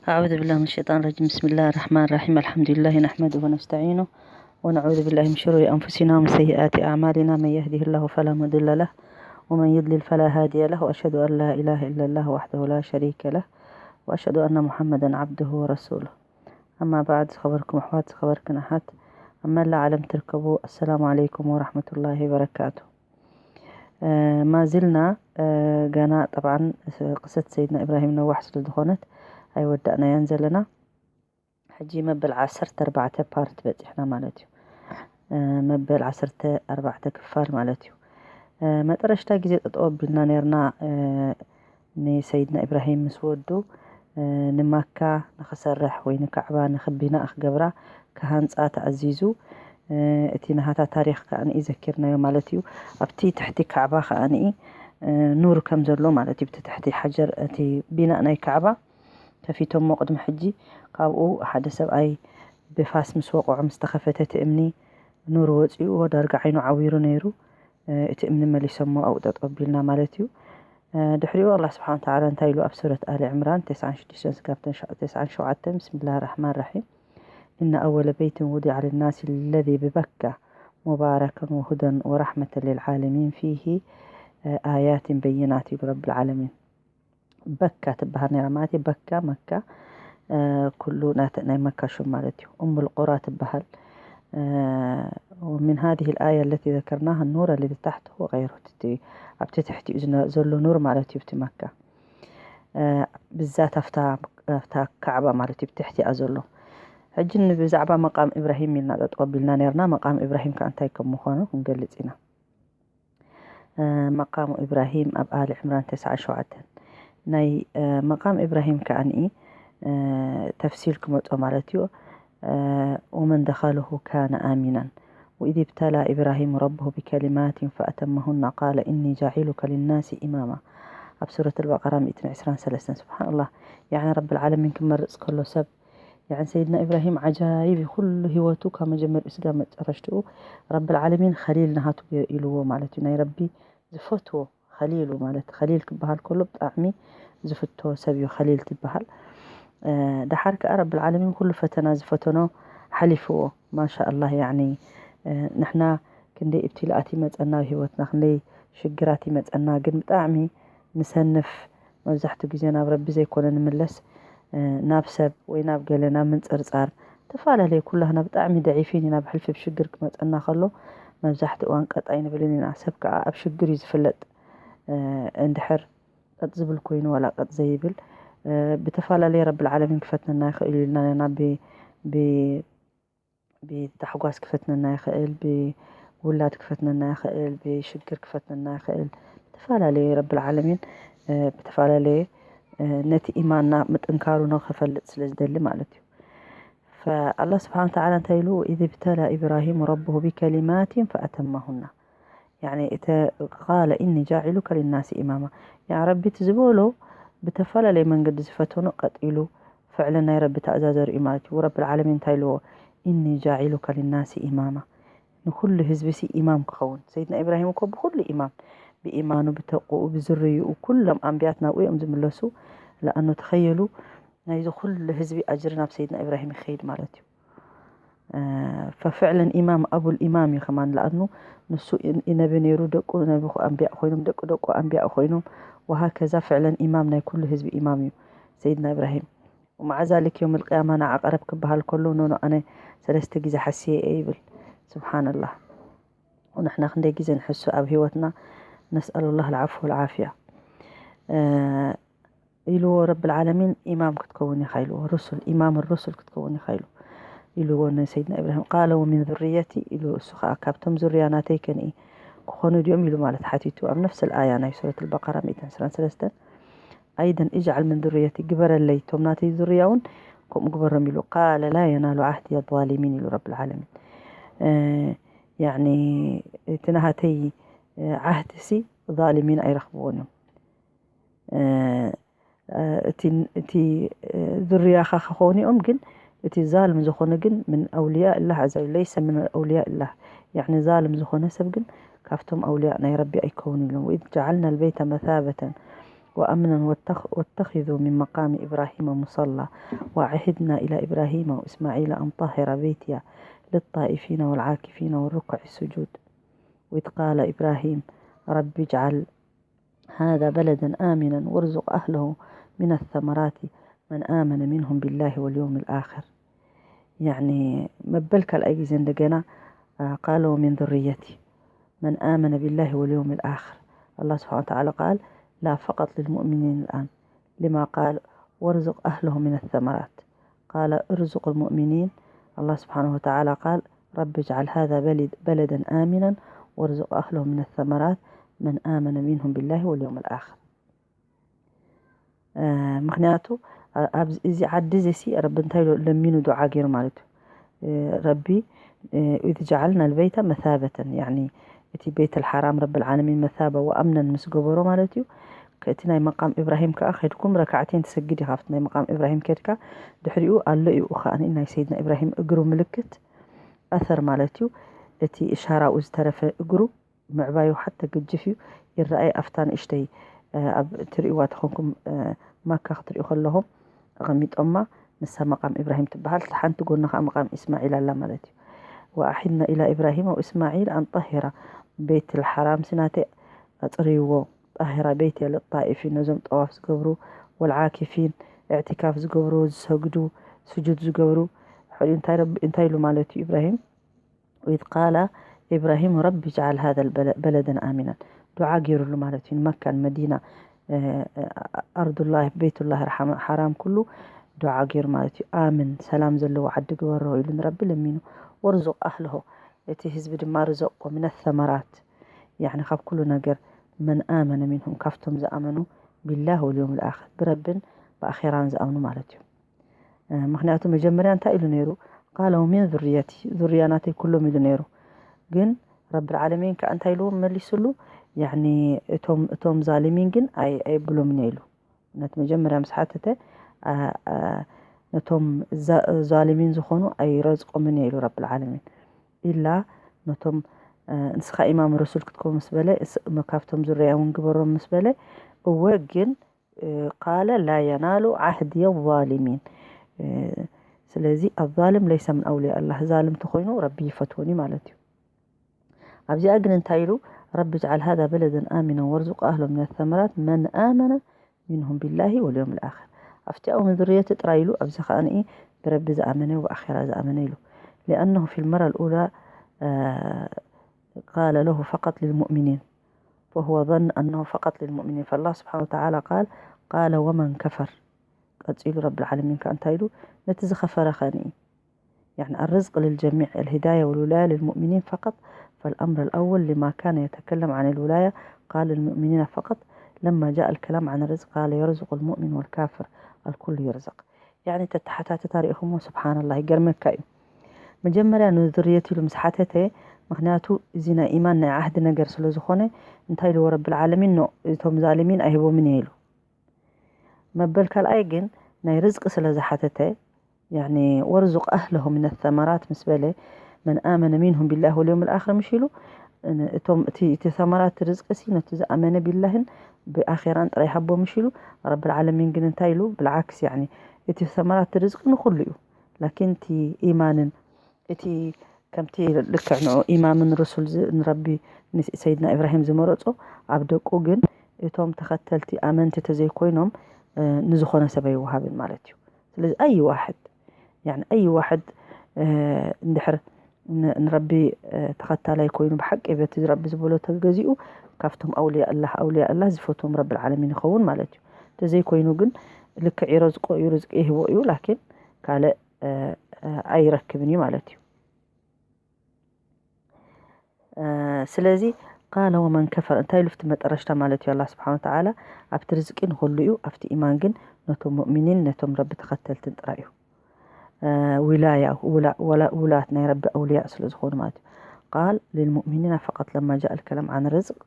أعوذ بالله من الشيطان الرجيم. بسم الله الرحمن الرحيم. الحمد لله نحمده ونستعينه ونعوذ بالله من شرور أنفسنا ومن سيئات أعمالنا. من يهده الله فلا مضل له ومن يضلل فلا هادي له. وأشهد أن لا إله إلا الله وحده لا شريك له. وأشهد أن محمدا عبده ورسوله. أما بعد، ዝኸበርኩም ኣሕዋት፣ ዝኸበርክን ኣሓት፣ ኣብ መላእ ዓለም ትርከቡ፣ ኣሰላሙ ዓለይኩም ወራሕመቱላሂ ወበረካቱ። ما زلنا ገና ጠብዓን ቅሰት ሰይድና ኢብራሂም ነዋሕ ስለ ዝኾነት ኣይወዳእናያን ዘለና። ሕጂ መበል ዓሰርተ ኣርባዕተ ፓርት በፂሕና ማለት እዩ። መበል ዓሰርተ ኣርባዕተ ክፋል ማለት እዩ። መጠረሽታ ግዜ ጠጠው ኣቢልና ነርና። ንሰይድና ኢብራሂም ምስ ወዱ ንማካ ንኽሰርሕ ወይ ንካዕባ ንኽቢናእ ክገብራ ክሃንፃ ተኣዚዙ። እቲ ናሃታ ታሪኽ ከኣ ንኢ ዘኪርናዮ ማለት እዩ። ኣብቲ ትሕቲ ካዕባ ከኣ ንኢ ኑር ከም ዘሎ ማለት እዩ። ብቲ ትሕቲ ሓጀር እቲ ቢናእ ናይ ካዕባ ከፊቶሞ ቅድሚ ሕጂ። ካብኡ ሓደ ሰብኣይ ብፋስ ምስ ወቕዖ ምስ ተኸፈተ እቲ እምኒ ኑር ወፂኡ ዳርጋ ዓይኑ ዓዊሩ ነይሩ። እቲ እምኒ መሊሶሞ ኣብኡ ጠጠው ኣቢልና ማለት እዩ። ድሕሪኡ ኣላህ ስብሓን ተዓላ እንታይ ኢሉ ኣብ ሱረት ኣሊ ዕምራን ተስዓን ሽዱሽተን ስጋብ ተስዓን ሸውዓተን ብስምላህ ራሕማን ራሒም إن أول بيت وضع للناس الذي ببكة مباركا وهدى ورحمة للعالمين فيه آيات بينات ይብል ረብል ዓለሚን። በካ ትበሃል ነይራ ማለት እዩ። በካ መካ ኩሉ ናይ መካ ሹም ማለት እዩ። ኡሙል ቁራ ትበሃል። ومن هذه الآية التي ذكرناها النور الذي تحته وغيره ኣብቲ ትሕቲኡ ዘሎ ኑር ማለት እዩ። ኣብቲ መካ ብዛት ኣብታ ካዕባ ማለት እዩ ብትሕቲኣ ዘሎ። ሕጂ ብዛዕባ መቃም ኢብራሂም ኢልና ጠጠው ኣቢልና ነርና። መቃም ኢብራሂም ከ እንታይ ከም ምዃኑ ክንገልጽ ኢና። መቃሙ ኢብራሂም ኣብ ኣሊ ዕምራን ተስዓን ሸውዓተን ናይ መቃም ኢብራሂም ከኣ ንኢ ተፍሲል ክመጾ ማለት እዩ። ومن دخله كان آمنا وإذ ابتلى إبراهيم ربه بكلمات فأتمهن قال إني جاعلك للناس إماما ኣብ ሱረት ኣልበቀራ ሚእትን ዕስራን ሰለስተን። ስብሓንላህ። ያዕኒ ረብል ዓለሚን ክመርጽ ከሎ ሰብ ያዕኒ ሰይድና ኢብራሂም ዓጃይብ እዩ። ኩሉ ህይወቱ ካብ መጀመሪኡ ስጋ መጨረሽትኡ ረብል ዓለሚን ኸሊል ናሃቱ ገይሩ ኢልዎ ማለት እዩ። ናይ ረቢ ዝፈትዎ ኸሊሉ ማለት ኸሊል ክበሃል ከሎ ብጣዕሚ ዝፍቶ ሰብ እዩ ኸሊል ትበሃል። ደሓር ከዓ ረብል ዓለሚን ኩሉ ፈተና ዝፈተኖ ሓሊፍዎ። ማሻ ኣላህ ያዕኒ ንሕና ክንደይ እብትላኣት ይመፀና ኣብ ህይወትና ክንደይ ሽግራት ይመፀና ግን ብጣዕሚ ንሰንፍ። መብዛሕትኡ ግዜ ናብ ረቢ ዘይኮነ ንምለስ ናብ ሰብ ወይ ናብ ገለ ናብ ምንፅርፃር ተፈላለየ ኩላህና ብጣዕሚ ደዒፊን ኢና ብሕልፊ ብሽግር ክመፀና ከሎ መብዛሕትኡ እዋን ቀጥ ኣይንብልን ኢና። ሰብ ከዓ ኣብ ሽግር እዩ ዝፍለጥ። እንድሕር ቀጥ ዝብል ኮይኑ ዋላ ቀጥ ዘይብል ብተፈላለየ ረብል ዓለሚን ክፈትነና ይኽእል ኢልና ኢና ብታሕጓስ ክፈትነና ይኽእል፣ ብውላድ ክፈትነና ይኽእል፣ ብሽግር ክፈትነና ይኽእል። ብተፈላለየ ረብል ዓለሚን ብተፈላለየ ነቲ ኢማንና ምጥንካሩ ንኸፈልጥ ስለ ዝደሊ ማለት እዩ። ፈኣላ ስብሓን ተዓላ እንታይ ኢሉ? ኢዝ ብተላ ኢብራሂሙ ረብሁ ቢከሊማትን ፈኣተማሁና። ያዕኒ እተ ቃለ ኢኒ ጃዒሉከ ሊናሲ ኢማማ። ያ ረቢ እቲ ዝበሎ ብተፈላለየ መንገዲ ዝፈተኖ ቀጢሉ ፍዕሊ ናይ ረቢ ተእዛዘ ርእዩ ማለት እዩ። ረብል ዓለሚን እንታይ ኢልዎ? ኢኒ ጃዒሉከ ሊናሲ ኢማማ። ንኩሉ ህዝቢ ሲ ኢማም ክኸውን። ሰይድና ኢብራሂም እኮ ብኩሉ ኢማም፣ ብኢማኑ፣ ብተቁኡ፣ ብዝርይኡ ኩሎም ኣንብያት ናብኡ እዮም ዝምለሱ። ለኣኑ ተኸየሉ ናይዚ ኩሉ ህዝቢ ኣጅሪ ናብ ሰይድና ኢብራሂም ይኸይድ ማለት እዩ። ፈፍዕለን ኢማም ኣቡል ኢማም እዩ ከማን ለኣኑ ንሱ ነቢ ነይሩ ደቁ ነቢ ኣንቢያ ኮይኖም ደቂ ደቁ ኣንቢያ ኮይኖም ወሃከዛ ፍዕለን ኢማም ናይ ኩሉ ህዝቢ ኢማም እዩ ሰይድና ኢብራሂም። ومع ذلك يوم القيامة ንዓ ቀረብ ክበሃል ከሎ ኖኖ ኣነ ሰለስተ ግዜ ሓስየ እየ ይብል። ስብሓንላህ። ንሕና ክንደይ ግዜ ንሕሱ ኣብ ህይወትና ነስኣሉላህ ልዓፉ ወልዓፍያ። ኢልዎ ረብል ዓለሚን ኢማም ክትከውን ኢኻ ኢልዎ ሩሱል ኢማም ሩሱል ክትከውን ኢኻ ኢሉ ኢልዎ ንሰይድና ኢብራሂም ቃለ ወሚን ذريتي ኢሉ እሱ ከዓ ካብቶም ዙርያ ናተይ ከንኢ ክኾኑ ድዮም ኢሉ ማለት ሓቲቱ ኣብ ነፍስ ኣያ ናይ ሱረት ኣልበቀራ ሚእትን ዕስራን ሰለስተን ኣይደን እጅዓል ምን ذريتي ግበረለይ እቶም ናተይ ዙርያ እውን ከምኡ ግበሮም ኢሉ ቃለ ላ የናሉ ዓህዲ ዛሊሚን ኢሉ ረብል ዓለሚን ያኒ እቲ ናሃተይ ዓህዲ ሲ ዛሊሚን ኣይረኽብዎን እዮም እቲ ዙርያኻ ክኾኑ እዮም ግን እቲ ዛልም ዝኾነ ግን ምን ኣውልያ እላህ ኣዛ ለይሰ ምን ኣውልያ እላህ ያዕኒ ዛልም ዝኾነ ሰብ ግን ካብቶም ኣውልያ ናይ ረቢ ኣይከውን ኢሎም ወኢዝ ጀዓልና ልበይተ መሳበተን وأمنا واتخ-، واتخذوا من مقام إبراهيم مصلى، وعهدنا إلى إبراهيم وإسماعيل أن طهر بيتي للطائفين والعاكفين والركع السجود. وإذ قال إبراهيم رب اجعل هذا بلدا آمنا وارزق أهله من الثمرات من آمن منهم بالله واليوم الآخر. يعني መበል ካልኣይ ግዜ እንደገና قال ومن ذريتي من آمن بالله واليوم الآخر. الله سبحانه وتعالى قال لا فقط للمؤمنين الآن، لما قال وارزق أهله من الثمرات، قال ارزق المؤمنين. الله سبحانه وتعالى قال رب اجعل هذا بلد بلدا آمنا وارزق أهله من الثمرات من آمن منهم بالله واليوم الآخر. ምክንያቱ ኣብዚ እዚ ዓዲ እዚ ሲ ረቢ እንታይ ኢሉ ለሚኑ ዱዓ ገይሩ ማለት እዩ። ረቢ إذ جعلنا البيت مثابة، يعني እቲ ቤት الحرام رب العالمين مثابة وأمنا ምስ ገበሮ ማለት እዩ። እቲ ናይ መቃም ኢብራሂም ከዓ ከድኩም ረካዕቴን ትሰግድ ኢኻ። ኣብቲ ናይ መቃም ኢብራሂም ከድካ ድሕሪኡ ኣሎ እዩ ከዓ ናይ ሰይድና ኢብራሂም እግሩ ምልክት أثر ማለት እዩ። እቲ إشارة ኡ ዝተረፈ እግሩ ምዕባዩ ሓተ ገጅፍ እዩ ይረኣይ። ኣብታ ንእሽተይ ኣብ ትርእይዋ ተኾንኩም መካ ክትርእዩ ከለኹም ኣቐሚጦማ ንሳ መቃም ኢብራሂም ትበሃል። ሓንቲ ጎና ከዓ መቃም ኢስማዒል ኣላ ማለት እዩ። وعهدنا إلى إبراهيم وإسماعيل أن طهر بيت الحرام ስናተይ ኣፅርይዎ طهر بيتي للطائفين ነዞም ጠዋፍ ዝገብሩ والعاكفين اعتكاف ዝገብሩ ዝሰግዱ ስጁድ ዝገብሩ ሕሪኡ እንታይ ኢሉ ማለት እዩ ኢብራሂም وإذ قال إبراهيم رب اجعل هذا بلدا آمنا ዱዓ ገይሩሉ ማለት እዩ። ንመካን መዲና ኣርዱላህ ቤቱላህ ሓራም ኩሉ ዱዓ ገይሩ ማለት እዩ። ኣምን ሰላም ዘለዎ ዓዲ ግበሮ ኢሉ ንረቢ ለሚኑ። ወርዙቅ ኣህለሆ እቲ ህዝቢ ድማ ርዘቆ ምን ሰመራት ያኒ ካብ ኩሉ ነገር መን ኣመነ ሚንሁም ካብቶም ዝኣመኑ ቢላህ ወልዮም ልኣኽር ብረብን ብኣኼራን ዝኣምኑ ማለት እዩ። ምክንያቱ መጀመርያ እንታይ ኢሉ ነይሩ? ቃለ ወሚን ዙርየቲ ዙርያ ናተይ ኩሎም ኢሉ ነይሩ። ግን ረብል ዓለሚን ከዓ እንታይ ኢሉ መሊሱሉ? ያኒ እቶም እቶም ዛሊሚን ግን ኣይ ኣይብሎምን ኢሉ። ነቲ መጀመርያ ምስ ሓተተ ነቶም ዛሊሚን ዝኾኑ ኣይረዝቆምን ኢሉ ረብል ዓለሚን። ኢላ ነቶም ንስኻ ኢማም ረሱል ክትከውን ምስ በለ ካብቶም ዙርያ እውን ግበሮም ምስ በለ እወ ግን ቃለ ላ የናሉ ዓህድየ ዛሊሚን። ስለዚ ኣዛልም ለይሰ ምን ኣውልያ ኣላህ ዛልም ተኮይኑ ረቢ ይፈትወኒ ማለት እዩ። ኣብዚኣ ግን እንታይ ኢሉ? ረቢ ጅዓል ሃዛ በለደን ኣሚና ወርዙቅ ኣህሎ ምን ሰመራት መን ኣመነ ሚንሁም ቢላሂ ወልዮም ልኣኽር። ኣብቲ ኣው ምን ዙርየቲ ጥራይ ኢሉ ኣብዚ ከኣ ንኢ ብረቢ ዝኣመነ ወብኣኼራ ዝኣመነ ኢሉ። ሊኣነሁ ፊ ልመራ ልኡላ ቃለ ለሁ ፈቀጥ ልልሙእሚኒን فهو ظن أنه فقط للمؤمنين فالله سبحانه وتعالى قال قال ومن كفر ቀጺሉ ረብል ዓለሚን ከኣ እንታይ ኢሉ ነቲ ዝኸፈረ ከኒ يعني الرزق للجميع الهداية والولاية للمؤمنين فقط فالأمر الأول لما كان يتكلم عن الولاية قال للمؤمنين فقط لما جاء الكلام عن الرزق قال يرزق المؤمن والكافر الكل يرزق يعني ተተሓታተታ ሪኢኹሞ ስብሓንላህ ይገርመካ እዩ። መጀመርያ ንዝርየት ኢሉ ምስ ሓተተ ምክንያቱ እዚ ናይ ኢማን ናይ ዓህዲ ነገር ስለ ዝኾነ እንታይ ኢልዎ ረብል ዓለሚን ኖ እቶም ዛልሚን ኣይህቦምን እየ ኢሉ። መበል ካልኣይ ግን ናይ ርዝቂ ስለ ዝሓተተ ያኒ ወርዙቅ ኣህለሁ ምን ሰመራት ምስ በለ መን ኣመነ ሚንሁም ቢላህ ወልዮም ልኣኽር ምሽ ኢሉ እቶም እቲ ሰመራት ርዝቂ ሲ ነቲ ዝኣመነ ቢላህን ብኣኼራን ጥራይ ሃቦ ምሽ ኢሉ ረብል ዓለሚን ግን እንታይ ኢሉ ብልዓክስ ያኒ እቲ ሰመራት ርዝቂ ንኩሉ እዩ ላኪን እቲ ኢማንን እቲ ከምቲ ልክዕ ንዑ ኢማምን ርሱል ንረቢ ንሰይድና ኢብራሂም ዝመረጾ ኣብ ደቁ ግን እቶም ተኸተልቲ ኣመንቲ ተዘይኮይኖም ንዝኾነ ሰብ ኣይወሃብን ማለት እዩ። ስለዚ ኣይ ዋሕድ ያኒ ኣይ ዋሕድ እንድሕር ንረቢ ተኸታላይ ኮይኑ ብሓቂ በቲ ረቢ ዝበሎ ተገዚኡ ካብቶም ኣውልያ ኣላህ ኣውልያ ኣላህ ዝፈትዎም ረብል ዓለሚን ይኸውን ማለት እዩ። ተዘይኮይኑ ግን ልክዕ ይረዝቆ እዩ ርዝቂ ይህቦ እዩ ላኪን ካልእ ኣይረክብን እዩ ማለት እዩ። ስለዚ ቃለ ወመን ከፈር እንታይ ኢሉ ፍቲ መጠረሽታ ማለት እዩ ኣላ ስብሓን ወተዓላ ኣብቲ ርዝቂ ንኩሉ እዩ ኣብቲ ኢማን ግን ነቶም ሙእሚኒን ነቶም ረቢ ተኸተልትን ጥራይ እዩ። ዊላያ ውላት ናይ ረቢ ኣውልያ ስለ ዝኾኑ ማለት እዩ። ቃል ልልሙእሚኒና ፈቀት ለማ ጃእ ልከላም ዓን ርዝቅ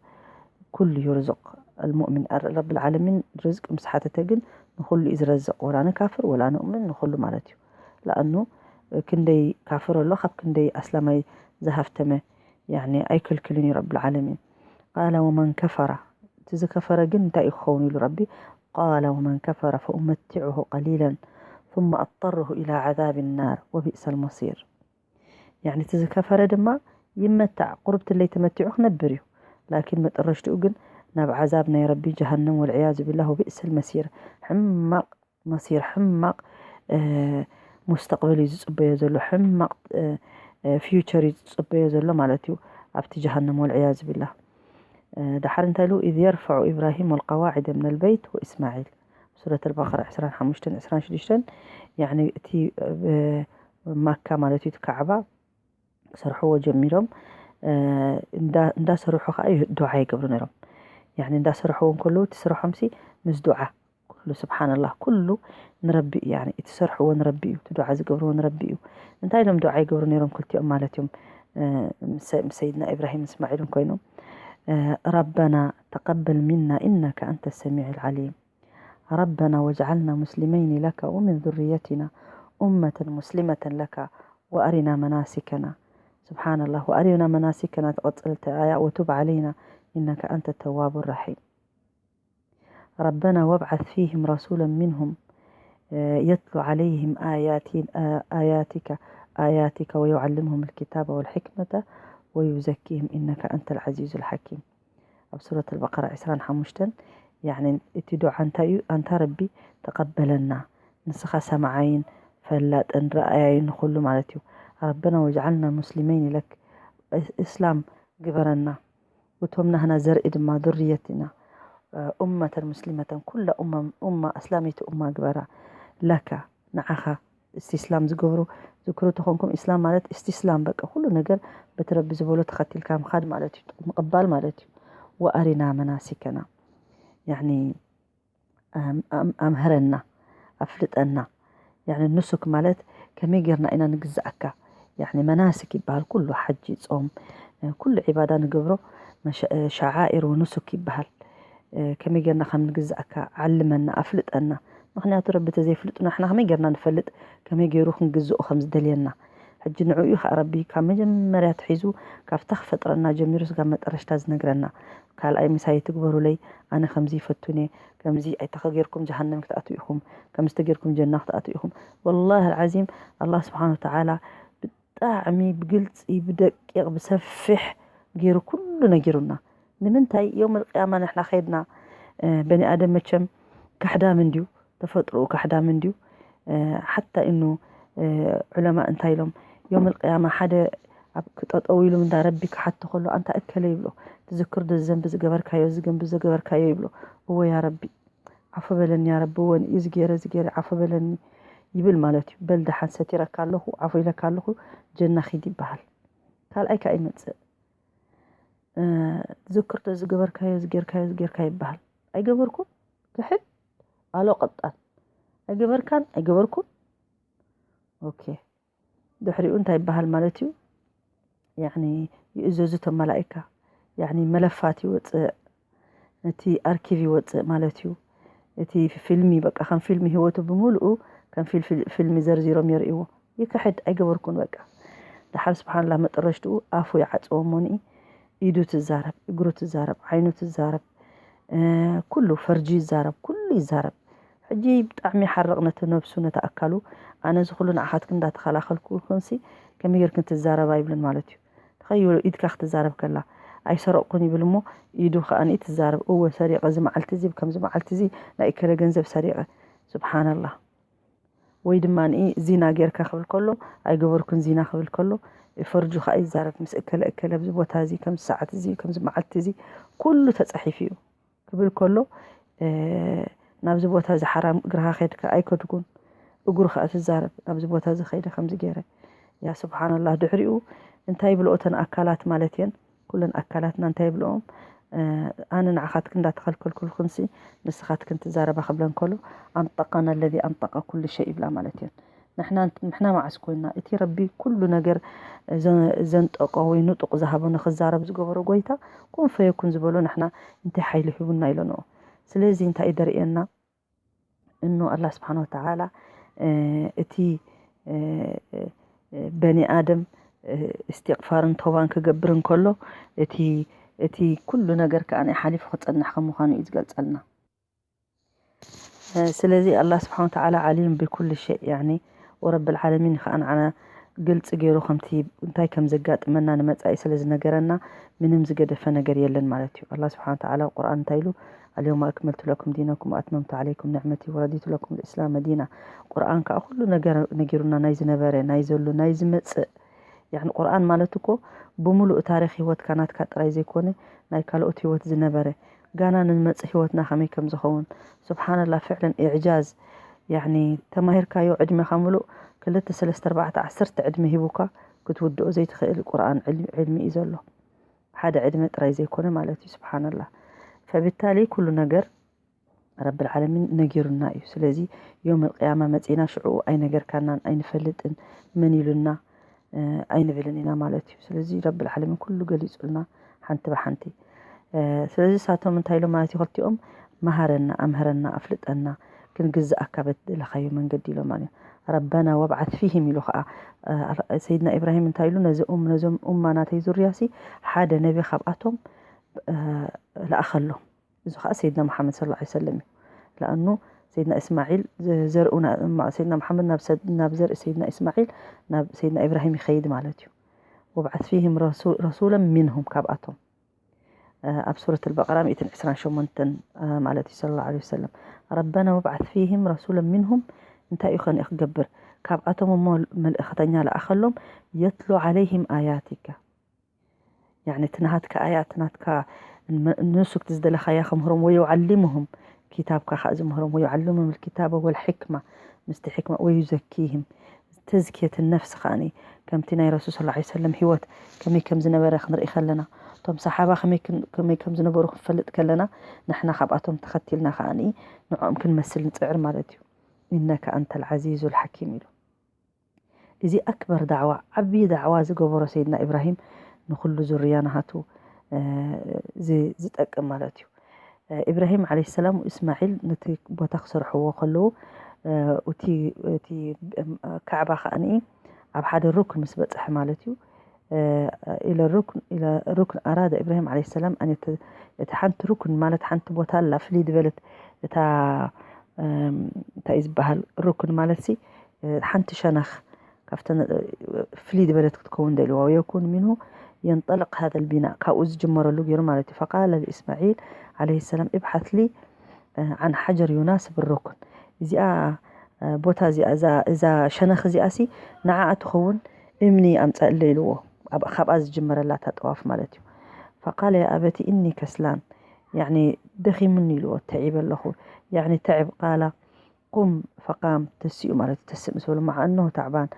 ኩሉ ዩርዝቅ ልሙእሚን ረቢ ልዓለሚን ርዝቅ ምስ ሓተተ ግን ንኩሉ እዩ ዝረዝቅ ወላ ንካፍር ወላ ንእምን ንኩሉ ማለት እዩ። ለኣኑ ክንደይ ካፍር ኣሎ ካብ ክንደይ ኣስላማይ ዝሃፍተመ ያኒ ኣይክልክልን እዩ ረብል ዓለሚን። ቃለ ወመን ከፈራ እቲ ዝከፈረ ግን እንታይ እዩ ክኸውን ኢሉ ረቢ? قال ومن كفر فأمتعه قليلا ثم أضطره إلى عذاب النار وبئس المصير. ያኒ እቲ ዝከፈረ ድማ ይመታዕ፣ ቁርብትለይ ተመቲዑ ክነብር እዩ። ላኪን መጠረሽትኡ ግን ናብ ዓዛብ ናይ ረቢ ጀሃነም ወልዕያዙ ቢላህ ወቢእሰል መሲር። ሕማቕ መሲር፣ ሕማቕ ሙስተቕበል እዩ ዝፅበዮ ዘሎ፣ ሕማቕ ፊውቸር እዩ ዝፅበዮ ዘሎ ማለት እዩ ኣብቲ ጀሃነም ወልዕያዙ ቢላህ። ዳሓር እንታይ ኢሉ? إذ يرفع إبراهيم القواعد من البيت وإسماعيل. ሱረት ኣልበቀራ ዕስራን ሓሙሽተን ዕስራን ሽዱሽተን። ያኒ እቲ ማካ ማለት እዩ፣ እቲ ካዕባ ክሰርሕዎ ጀሚሮም። እንዳሰርሑ ከዓ ዱዓ ይገብሩ ነይሮም። ያኒ እንዳሰርሕዎ እንከለዉ እቲ ስርሖምሲ ምስ ዱዓ ኩሉ፣ ስብሓንላህ፣ ኩሉ ንረቢ እዩ። ያኒ እቲ ዝሰርሕዎ ንረቢ እዩ፣ እቲ ዱዓ ዝገብርዎ ንረቢ እዩ። እንታይ ኢሎም ዱዓ ይገብሩ ነይሮም ክልቲኦም ማለት እዮም? ምስ ሰይድና ኢብራሂም እስማዒልን ኮይኖም፣ ረበና ተቀበል ሚና ኢነከ ኣንተ ሰሚዕ ልዓሊም። ربنا واجعلنا مسلمين لك ومن ذريتنا أمة مسلمة لك وأرنا مناسكنا. سبحان الله، وأرنا مناسكنا تقتلت آية، وتب علينا إنك أنت التواب الرحيم. ربنا وابعث فيهم رسولا منهم يتلو عليهم آياتك آياتك ويعلمهم الكتاب والحكمة ويزكيهم إنك أنت العزيز الحكيم. ኣብ ሱረት ኣልበቀራ ዕስራን ሓሙሽተን። ያኒ እቲ ዱዓ እንታይ እዩ? ኣንታ ረቢ ተቐበለና፣ ንስኻ ሰማዓይን ፈላጥን ረኣያይን ንኹሉ ማለት እዩ። ረበና ወጅዓልና ሙስሊመይን ኢለክ፣ እስላም ግበረና፣ እቶም ናህና ዘርኢ ድማ ذريتنا أمة مسلمة، ኩላ ኡማ ኣስላመይቲ ኡማ ግበራ፣ ለካ ንዓኻ እስቲስላም ዝገብሩ ዝክሩ ተኾንኩም። ኢስላም ማለት እስቲስላም፣ በቃ ኩሉ ነገር በቲ ረቢ ዝበሎ ተኸቲልካ ምኻድ ማለት እዩ፣ ምቕባል ማለት እዩ። ወኣሪና መናሲከና፣ ያኒ ኣምሀረና፣ ኣፍልጠና። ያኒ ኑሱክ ማለት ከመይ ጌርና ኢና ንግዝኣካ? ያኒ መናስክ ይበሃል ኩሉ፣ ሓጂ፣ ጾም፣ ኩሉ ዒባዳ ንገብሮ ሸዓኢር ወኑሱክ ይበሃል። ከመይ ጌርና ከም ንግዝኣካ ዓልመና፣ ኣፍልጠና። ምኽንያቱ ረቢ ተዘይፍልጡና ንሕና ከመይ ጌርና ንፈልጥ ከመይ ገይሩ ክንግዝኦ ከም ዝደልየና? ሕጂ ንዕኡ እዩ ከዓ ረቢ ካብ መጀመርያ ኣትሒዙ ካብታ ክፈጥረና ጀሚሩ ስጋብ መጠረሽታ ዝነግረና። ካልኣይ ምሳይ ትግበሩለይ፣ ኣነ ከምዚ ይፈቱን እየ፣ ከምዚ ኣይተኸጌርኩም ጀሃነም ክትኣትዉ ኢኹም፣ ከምዚ ተጌርኩም ጀና ክትኣትዉ ኢኹም። ወላሂ ኣልዓዚም ኣላህ ስብሓን ወተዓላ ብጣዕሚ ብግልፂ ብደቂቕ ብሰፊሕ ገይሩ ኩሉ ነጊሩና። ንምንታይ? የውም ኣልቅያማ ንሕና ከይድና፣ በኒ ኣደም መቸም ካሕዳም እንድዩ፣ ተፈጥሮኡ ካሕዳም እንድዩ። ሓታ እኑ ዑለማ እንታይ ኢሎም? የውም ኣልቅያማ ሓደ ኣብ ክጠጠው ኢሉ እንዳ ረቢ ክሓቶ ከሎ ኣንታ እከለ ይብሎ፣ ትዝክር ዶ ዘንቢ ዝገበርካዮ፣ ዝገንቢ ዝገበርካዮ ይብሎ። እወ ያ ረቢ ዓፉ በለኒ፣ ያ ረቢ እወ ንእዩ ዝገይረ ዝገይረ ዓፉ በለኒ ይብል ማለት እዩ። በል ደሓን ሰቲረካ ኣለኹ፣ ዓፉ ኢለካ ኣለኹ፣ ጀና ኺድ ይበሃል። ካልኣይ ከዓ ይመፅእ። ዝክርቶ ዝገበርካዮ ዝጌርካዮ ዝጌርካ ይበሃል። ኣይገበርኩን ክሕድ ኣሎ ቀጣል። ኣይገበርካን ኣይገበርኩን። ኦኬ፣ ድሕሪኡ እንታይ ይበሃል ማለት እዩ? ያኒ ይእዘዙ እቶም መላኢካ። ያኒ መለፋት ይወፅእ፣ እቲ ኣርኪቭ ይወፅእ ማለት እዩ። እቲ ፊልሚ በቃ ከም ፊልሚ ህይወቱ ብምሉኡ ከም ፊልሚ ዘርዚሮም የርእይዎ። ይክሕድ ኣይገበርኩን በቃ። ደሓር ስብሓንላ መጠረሽትኡ ኣፉ ይዓፅዎ እሞኒ፣ ኢዱ ትዛረብ፣ እግሩ ትዛረብ፣ ዓይኑ ትዛረብ፣ ኩሉ ፈርጂ ይዛረብ፣ ኩሉ ይዛረብ። ሕጂ ብጣዕሚ ይሓርቕ ነቲ ነብሱ ነቲ ኣካሉ። ኣነ እዚ ኩሉ ንዓኻትክን እንዳተኸላኸልኩልኩንሲ ከመይ ጌርክን ትዛረባ ይብልን ማለት እዩ። ተኸይሉ ኢድካ ክትዛረብ ከላ ኣይሰረቕኩን ይብል እሞ ኢዱ ከኣ ትዛረብ፣ እወ ሰሪቐ፣ እዚ መዓልቲ እዚ ከምዚ መዓልቲ እዚ ናይ እከለ ገንዘብ ሰሪቐ። ስብሓንላህ። ወይ ድማ ዚና ጌርካ ክብል ከሎ ኣይገበርኩን ዚና ክብል ከሎ ፈርጁ ከኣ ይዛረብ፣ ምስ እከለ እከለ ኣብዚ ቦታ እዚ ከምዚ ሰዓት እዚ ከምዚ መዓልቲ እዚ ኩሉ ተፃሒፉ እዩ ክብል ከሎ ናብዚ ቦታ እዚ ሓራም እግርኻ ከድካ ኣይከድኩን፣ እግሩ ከኣ ትዛረብ ናብዚ ቦታ እዚ ከይደ ከምዚ ገይረ። ያ ስብሓንላህ። ድሕሪኡ እንታይ ይብልኦ እተን ኣካላት ማለት እየን ኩለን ኣካላትና እንታይ ይብልኦም? ኣነ ንዓኻትክን እንዳተኸልከልኩልክንሲ ንስኻትክን ትዛረባ ክብለን ከሎ ኣንጠቀና ለዚ ኣንጠቀ ኩሉ ሸይ ይብላ ማለት እየን። ንሕና ንሕና መዓስ ኮይና እቲ ረቢ ኩሉ ነገር ዘንጠቆ ወይ ንጡቕ ዝሃቦ ንክዛረብ ዝገበሮ ጎይታ ኩን ፈየኩን ዝበሎ ንሕና እንታይ ሓይሊ ሂቡና ኢለንኦ። ስለዚ እንታይ እዩ ደርእየና? እኖ ኣላህ ስብሓን ወተዓላ እቲ በኒ ኣደም እስትቕፋርን ተውባን ክገብር እንከሎ እቲ እቲ ኩሉ ነገር ከኣ ሓሊፉ ክጸንሕ ከም ምዃኑ እዩ ዝገልጸልና። ስለዚ ኣላህ ስብሓን ወተዓላ ዓሊም ብኩል ሸይ፣ ያኒ ወረብል ዓለሚን ከዓ ንዓና ግልፂ ገይሩ ከምቲ እንታይ ከም ዘጋጥመና ንመፃኢ ስለ ዝነገረና ምንም ዝገደፈ ነገር የለን ማለት እዩ። ኣላህ ስብሓን ወተዓላ ቁርኣን እንታይ ኢሉ? ኣልየውመ ኣክመልቱ ለኩም ዲነኩም ወኣትመምቱ ዓለይኩም ንዕመቲ ወረዲቱ ለኩም ልእስላመ ዲና። ቁርኣን ከዓ ኩሉ ነገር ነጊሩና፣ ናይ ዝነበረ፣ ናይ ዘሎ፣ ናይ ዝመፅእ። ያኒ ቁርኣን ማለት እኮ ብምሉእ ታሪክ ህይወትካ ናትካ ጥራይ ዘይኮነ ናይ ካልኦት ህይወት ዝነበረ፣ ጋና ንመጽእ ህይወትና ከመይ ከም ዝኸውን። ስብሓንላ ፍዕለን ኢዕጃዝ። ያኒ ተማሂርካዮ ዕድሜኻ ምሉእ ክልተ ሰለስተ ኣርባዕተ ዓሰርተ ዕድመ ሂቡካ ክትውድኦ ዘይትኽእል ቁርኣን ዕልሚ ዕልሚ እዩ ዘሎ። ሓደ ዕድመ ጥራይ ዘይኮነ ማለት እዩ። ስብሓንላ ፈብታሊ ኩሉ ነገር ረብል ዓለሚን ነጊሩና እዩ። ስለዚ ዮም ኣልቅያማ መጺና ሽዑ ኣይነገርካናን ኣይንፈልጥን መን ኢሉና ኣይንብልን ኢና ማለት እዩ። ስለዚ ረብል ዓለሚን ኩሉ ገሊጹልና ሓንቲ ብሓንቲ። ስለዚ ሳቶም እንታይ ኢሎም ማለት እዩ? ክልቲኦም መሃረና፣ ኣምህረና፣ ኣፍልጠና፣ ክንግዝኣካ በደለኻዮ መንገዲ ኢሎም ማለት እዩ። ረበና ወብዓት ፊህም ኢሉ ከዓ ሰይድና ኢብራሂም እንታይ ኢሉ? ነዚ ኡም ነዞም ኡማ ናተይ ዙርያሲ ሓደ ነቢ ካብኣቶም ለኣኸሎም። እዚ ከዓ ሰይድና መሓመድ ስለ ላ ሰለም እዩ። ለኣኑ ሰይድና እስማዒል ዘርእና፣ ሰይድና መሓመድ ናብ ዘርኢ ሰይድና እስማዒል ናብ ሰይድና ኢብራሂም ይኸይድ ማለት እዩ። ወብዓት ፊህም ረሱለን ሚንሁም፣ ካብኣቶም ኣብ ሱረት ኣልበቀራ ሚእትን ዕስራን ሸሞንተን ማለት እዩ። ስለ ላ ሰለም ረበና ወብዓት ፊህም ረሱለን ሚንሁም፣ እንታይ እዩ ከነ ክገብር? ካብኣቶም እሞ መልእኽተኛ ለኣኸሎም። የትሉ ዓለይህም ኣያቲካ፣ ያኒ እቲ ናሃትካ ኣያት ናትካ ንሱ ክቲ ዝደለኻያ ከምህሮም፣ ወዩዓሊሙሁም፣ ኪታብካ ከዓ ዝምህሮም፣ ወዩዓሊሙሁም ልኪታበ ወልሕክማ፣ ምስቲ ሕክማ፣ ወዩዘኪህም፣ ተዝኪየት ነፍሲ ከዓኒ ከምቲ ናይ ረሱል ስለ ላ ሰለም ህይወት ከመይ ከም ዝነበረ ክንርኢ ከለና፣ እቶም ሰሓባ ከመይ ከም ዝነበሩ ክንፈልጥ ከለና፣ ንሕና ካብኣቶም ተኸቲልና ከዓኒ ንዕኦም ክንመስል ንፅዕር ማለት እዩ። ኢነከ ኣንተ ልዓዚዙ ልሓኪም ኢሉ። እዚ ኣክበር ዳዕዋ፣ ዓብዪ ዳዕዋ ዝገበሮ ሰይድና ኢብራሂም ንኹሉ ዙርያ ናሃቱ ዝጠቅም ማለት እዩ። ኢብራሂም ዓለይሂ ሰላም ወእስማዒል ነቲ ቦታ ክሰርሕዎ ከለዉ፣ እቲ ካዕባ ከዓኒ ኣብ ሓደ ሩክን ምስ በፅሐ ማለት እዩ። ኢለ ሩክን ኢለ ሩክን ኣራደ ኢብራሂም ዓለይሂ ሰላም ኣን የተ-፣ እቲ ሓንቲ ሩክን ማለት ሓንቲ ቦታ ኣላ ፍልይ ዝበለት እታ እንታይ እዩ ዝበሃል ሩክን ማለት ሲ ሓንቲ ሸነኽ ካብተን ፍልይ ዝበለት ክትከውን ደልዋ። ወየኩን ሚንሁ የንጠልቅ ሃዘ ልቢና፣ ካብኡ ዝጅመረሉ ገይሩ ማለት እዩ። ፈቃለ ልእስማዒል ዓለይሂ ሰላም እብሓት ሊ ዓን ሓጀር ዩናስብ ሩክን፣ እዚኣ ቦታ እዚኣ እዛ ሸነኽ እዚኣ ሲ ንዓኣ ትኸውን እምኒ ኣምፀእለ ኢልዎ። ካብኣ ዝጅመረላ እታ ጠዋፍ ማለት እዩ። ፈቃለ ያ ኣበቲ እኒ ከስላን፣ ያኒ ደኺሙኒ ኢልዎ፣ ተዒበ ኣለኹ፣ ያኒ ተዕብ ቃላ ቁም ፈቃም ተሲኡ ማለት እዩ። ተስእ ምስ በሉ መዓ እነሁ ተዕባን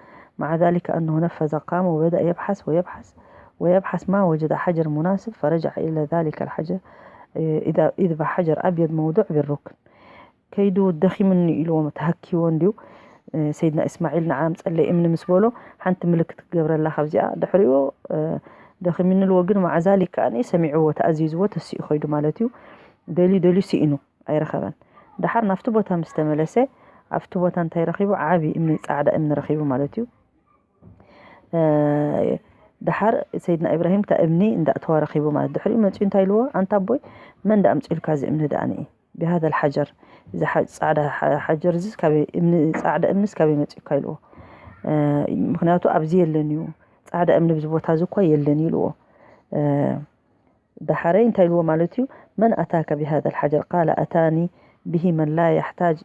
መዓ ዛሊከ ኣነሁ ነፈዘ ቃመ ወበደአ የብሓስ ወየብሓስ ወየብሓስ ማ ወጀደ ሓጀር ሙናስብ ፈረጀዐ ኢለ ዛሊከ ልሓጀር ኢዛ ሓጀር ኣብየድ መውዱዕ ቢሩክን። ከይዱ ደኺምኒ ኢልዎ ተሃኪዎ እንድዩ። ሰይድና እስማዒል ንዓ ኣምፀለይ እምኒ ምስ በሎ ሓንቲ ምልክት ክገብረላ ካብዚኣ ድሕሪኡ ደኺምኒ ኢልዎ። ግን መዓ ዛሊክ ከዓኒ ሰሚዕዎ ተኣዚዝዎ ተሲኡ ከይዱ ማለት እዩ። ደልዩ ደልዩ ስኢኑ ኣይረኸበን። ደሓር ናብቲ ቦታ ምስ ተመለሰ ኣብቲ ቦታ እንታይ ረኺቡ? ዓቢ እምኒ ፃዕዳ እምኒ ረኺቡ ማለት እዩ። ደሓር ሰይድና ኢብራሂም እታ እምኒ እንዳእተዋ ረኺቡ ማለት ድሕሪኡ መፅኡ እንታይ ኢልዎ? ኣንታ ኣቦይ መን ዳ ኣምፅኡልካ እዚ እምኒ ደኣ ንኢ ብሃዘ ልሓጀር፣ እዚ ፃዕዳ ሓጀር እዚ እምኒ ፃዕዳ እምኒ ስካበይ መፅኡካ ኢልዎ። ምክንያቱ ኣብዚ የለን እዩ፣ ፃዕዳ እምኒ ብዚ ቦታ እዚ እኳ የለን እዩ ኢልዎ። ደሓረይ እንታይ ኢልዎ ማለት እዩ? መን ኣታከ ብሃዘ ልሓጀር ቃለ ኣታኒ ብሂ መን ላ ያሕታጅ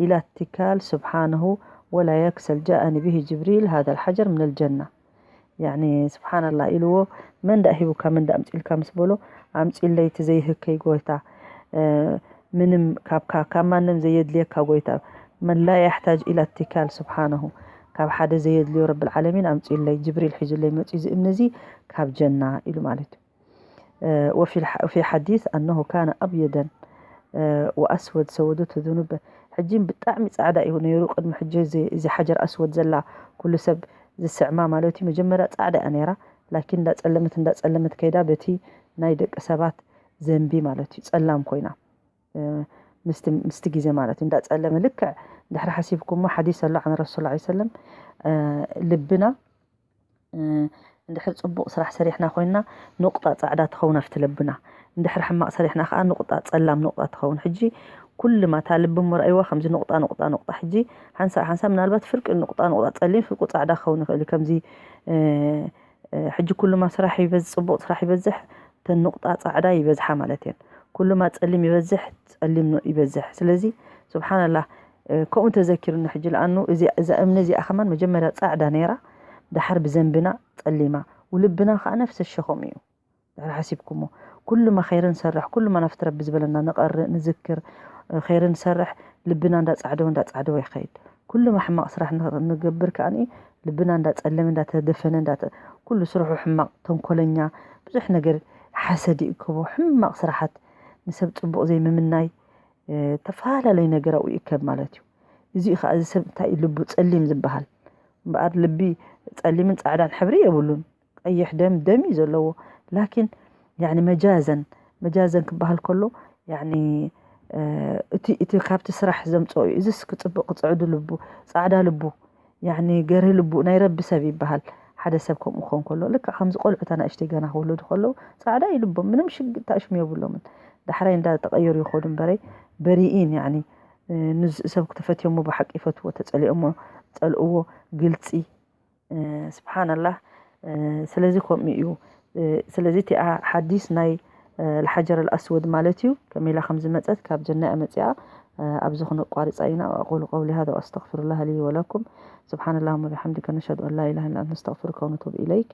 ኢላ ትካል ስብሓነሁ ወላ የክሰል ጃኣኒ ብሂ ጅብሪል ሃዘ ልሓጀር ምን ልጀና። ያኒ ስብሓንላ ኢልዎ። መን ዳ ሂቡካ መን ዳ ኣምፂልካ ምስ በሎ ኣምፂለይ እቲ ዘይህከይ ጎይታ፣ ምንም ካብ ማንም ዘየድልየካ ጎይታ፣ መን ላ ያሕታጅ ኢላ ትካል ስብሓነሁ፣ ካብ ሓደ ዘየድልዮ ረብል ዓለሚን ኣምፂለይ፣ ጅብሪል ሒዙለይ መፂኡ እዚ እምኒ እዚ ካብ ጀና ኢሉ ማለት እዩ። ወፊ ሓዲስ ኣነሁ ካነ ኣብየደን ወኣስወድ ሰወደቱ ذኑበ። ሕጂ ብጣዕሚ ፃዕዳ እዩ ነይሩ ቅድሚ ሕጂ እዚ ሓጀር ኣስወድ ዘላ ኩሉ ሰብ ዝስዕማ ማለት እዩ። መጀመርያ ፃዕዳ እያ ነይራ ላኪን እንዳፀለመት እንዳፀለመት ከይዳ በቲ ናይ ደቂ ሰባት ዘንቢ ማለት እዩ ፀላም ኮይና ምስቲ ግዜ ማለት እዩ። እንዳፀለመ ልክዕ ድሕሪ ሓሲብኩሞ ሓዲስ ኣሎ ዓን ረሱል ላ ሰለም ልብና እንድሕር ጽቡቕ ስራሕ ሰሪሕና ኮይንና፣ ንቑጣ ጻዕዳ ትኸውን ኣብቲ ልብና። እንድሕር ሕማቕ ሰሪሕና ከኣ ንቑጣ ጸላም ንቑጣ ትኸውን። ሕጂ ኩሉ ማታ ልቢ እሞ ረኣይዋ ከምዚ ንቑጣ ንቑጣ ንቑጣ። ሕጂ ሓንሳእ ሓንሳእ ምናልባት ፍርቂ ንቑጣ ንቑጣ ጸሊም ፍርቁ ጻዕዳ ክኸውን ይኽእል እዩ። ከምዚ እ፣ እ፣ ሕጂ ኩሉማ ስራሕ ይበዝ ጽቡቕ ስራሕ ይበዝሕ፣ እተን ንቑጣ ጻዕዳ ይበዝሓ ማለት እየን። ኩሉማ ጸሊም ይበዝሕ፣ ጸሊም ን- ይበዝሕ። ስለዚ ስብሓንላህ፣ እ፣ ከምኡ ተዘኪሩኒ ሕጂ። ለኣኑ እዚ እዛ እምኒ እዚኣ ከማን መጀመርያ ጻዕዳ ነይራ፣ ደሓር ብዘንብና ጸሊማ፣ ውልብና ከዓ ነፍሰ ሸኸም እዩ። ድሕሪ ሓሲብኩሞ፣ ኩሉማ ኸይሪ ንሰርሕ፣ ኩሉማ ናብቲ ረቢ ዝበለና ንቐርእ ንዝክር፣ እ፣ ኸይሪ ንሰርሕ፣ ልብና እንዳጻዕደወ እንዳጻዕደወ ይኸይድ። ኩሉማ ሕማቕ ስራሕ ን- ንገብር ከኣኒ ልብና እንዳጸለመ እንዳተደፈነ እንዳተ ኩሉ ስርሑ ሕማቕ፣ ተንኮለኛ፣ ብዙሕ ነገር፣ ሓሰድ ይእክቦ፣ ሕማቕ ስራሓት፣ ንሰብ ጽቡቕ ዘይምምናይ፣ እ፣ ተፈላለዩ ነገር ኣብኡ ይእከብ ማለት እዩ። እዚ ከዓ እዚ ሰብ እንታይ እዩ ልቡ ጸሊም ዝበሃል? እምበኣር ልቢ ጸሊምን ጻዕዳን ሕብሪ የብሉን። ቀይሕ ደም ደም እዩ ዘለዎ። ላኪን ያኒ መጃዘን መጃዘን ክበሃል ከሎ ያኒ እ፣ እቲ እቲ ካብቲ ስራሕ ዘምጽኦ እዩ። እዚስ ክጽብቕ ክጽዕዱ ልቡ ጻዕዳ ልቡ ያኒ ገርህ ልቡ ናይ ረቢ ሰብ ይበሃል። ሓደ ሰብ ከምኡ ክኾን ከሎ ልክዕ ከምዚ ቆልዑት ኣናእሽተይ ገና ክውለዱ ከለዉ ጻዕዳ እዩ ልቦም፣ ምንም ሽግ ታሽሙ የብሎምን። ዳሕራይ እንዳተቐየሩ ይኸዱ እምበረይ በሪኢን ያኒ እ፣ ንዝ ሰብ ክተፈትዮሞ ብሓቂ ይፈትዎ፣ ተጸሊኦሞ ጸልእዎ፣ ግልጺ። እ፣ ስብሓንላህ። እ፣ ስለዚ ከምኡ እዩ። እ፣ ስለዚ እቲኣ ሓዲስ ናይ እ፣ ልሓጀር ኣልኣስወድ ማለት እዩ። ከመይ ኢላ ከም ዝመጸት ካብ ጀና እያ መጺኣ። እ፣ ኣብዚ ክነቋርጻ ኢና። ኣቁሉ ቀውሊ ሃዛ ወኣስተግፊሩላህ ሊ ወለኩም። ስብሓንላህ ወቢሓምዲከ ነሽሀዱ ኣን ላ ኢላሃ ኢላ ኣንተ ነስተግፊሩከ ወነቱቡ ኢለይክ።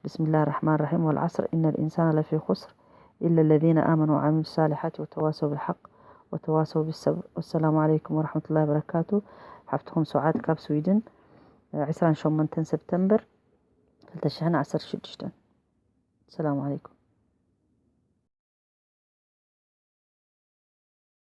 ብስሚላህ ራሕማን ራሒም። ወልዓስር ኢነ ልኢንሳነ ለፊ ኹስር ኢለ ለዚነ ኣመኑ ወዓሚሉ ሳሊሓት ወተዋሰው ብልሓቅ ወተዋሰው ብሰብር። ወሰላሙ ዓለይኩም ወረሕመቱላሂ ወበረካቱ። ሓፍትኹም ሱዓድ ካብ ስዊድን፣ ዒስራን ሸሞንተን ሰፕተምበር ክልተ ሽሕን ዓሰርተ ሽዱሽተን። ሰላም ዓለይኩም።